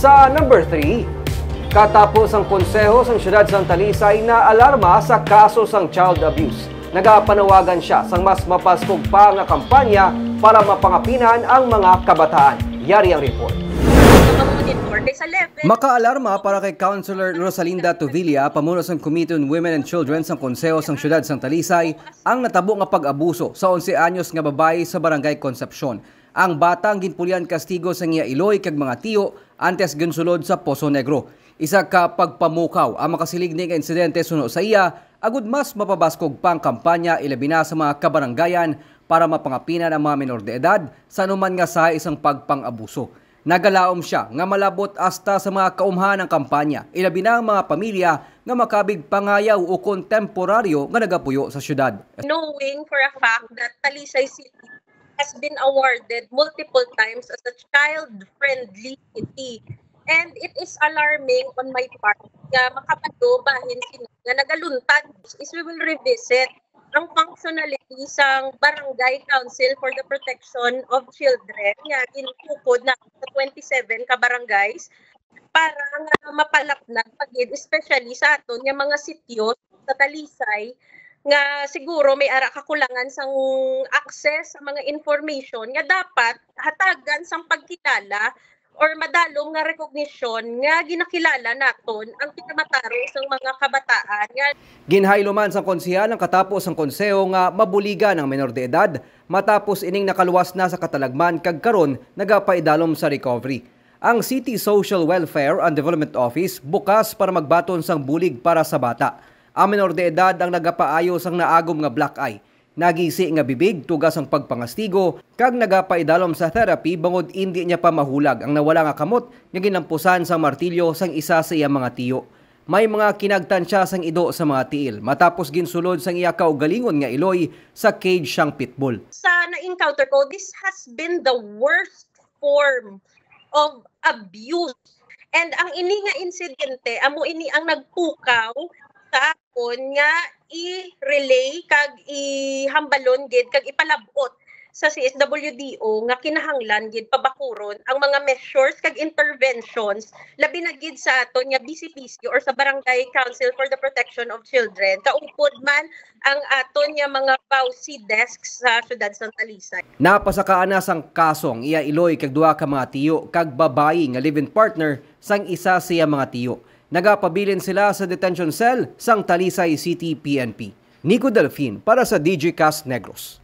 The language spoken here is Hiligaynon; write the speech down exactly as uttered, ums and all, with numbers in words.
Sa number three, katapos ang Konseho sang Siyudad sang Talisay naalarma sa kaso sang child abuse, nagapanawagan siya sang mas mapaskog pa nga kampanya para mapangapinan ang mga kabataan. Yari ang report. Makaalarma para kay Councilor Rosalinda Tuvilla, pamuno sang Committee on Women and Children sang Konseho sang Siyudad sang Talisay, ang natabo nga pag-abuso sa onse anyos nga babayi sa Barangay Concepcion. Ang bata ang ginpulian kastigo sang iya iloy kag mga tiyo antes ginsulod sa Poso Negro. Isa ka pagpamukaw ang makasiling ni nga insidente suno sa iya, agud mas mapabaskog pa ang kampanya, ilabi na sa mga kabaranggayan, para mapangapinan ang mga menor de edad sa anuman nga sahi sang pagpang-abuso. Nagalaom siya nga malabot hasta sa mga kaumhan ang kampanya, ilabi na ang mga pamilya nga makabig pangayaw ukon temporaryo nga nagapuyo sa siyudad. Knowing for a fact that Talisay City has been awarded multiple times as a child-friendly city. And it is alarming on my part nga makabalo bahin sini nga nagaluntad is we will revisit ang functionality sang Barangay Council for the Protection of Children nga gintukod na sa twenty-seven ka barangays para nga mapalapnag pa gid, especially sa aton nga mga sityo sa Talisay, nga siguro may ara kakulangan sang access sa mga information nga dapat hatagan sang pagkilala or madalom nga recognition nga ginakilala naton ang kinamatarong sang mga kabataan nga Ginhaylo man sang konsehal ang katapo sang konseho nga mabuligan ang menor de edad matapos ining nakaluwas na sa katalagman kag karon nagapaidalom sa recovery. Ang City Social Welfare and Development Office bukas para magbaton sang bulig para sa bata. Ang menor de edad ang nagapaayo sang naagom nga black eye, nagisi nga bibig, tuga sang pagpangastigo, kag nagapaidalom sa therapy bangod indi niya pa mahulag ang nawala nga kamot nga ginlampusan sang martilyo sang isa sa iya mga tiyo. May mga kinagtansya sang ido sa mga tiil matapos ginsulod sang iya kaugalingon nga iloy sa cage sang pitbull. Sa na-encounter ko, this has been the worst form of abuse. And ang ini nga insidente, amo ini ang nagpukaw sa akon nga i-relay kag ihambalon gid kag ipalab-ot sa C S W D O nga kinahanglan gid pabakuron ang mga measures kag interventions, labi na gid sa aton nga B C P C or sa Barangay Council for the Protection of Children, kaupod man ang aton nga mga VAWC desks sa siyudad sa Talisay. Napasakaan na sang kaso ang iya iloy kag duha ka mga tiyo kag babayi nga live-in partner sang isa sa iya mga tiyo. Nagapabilin sila sa detention cell sang Talisay City P N P. Nico Delfin para sa D J Cast Negros.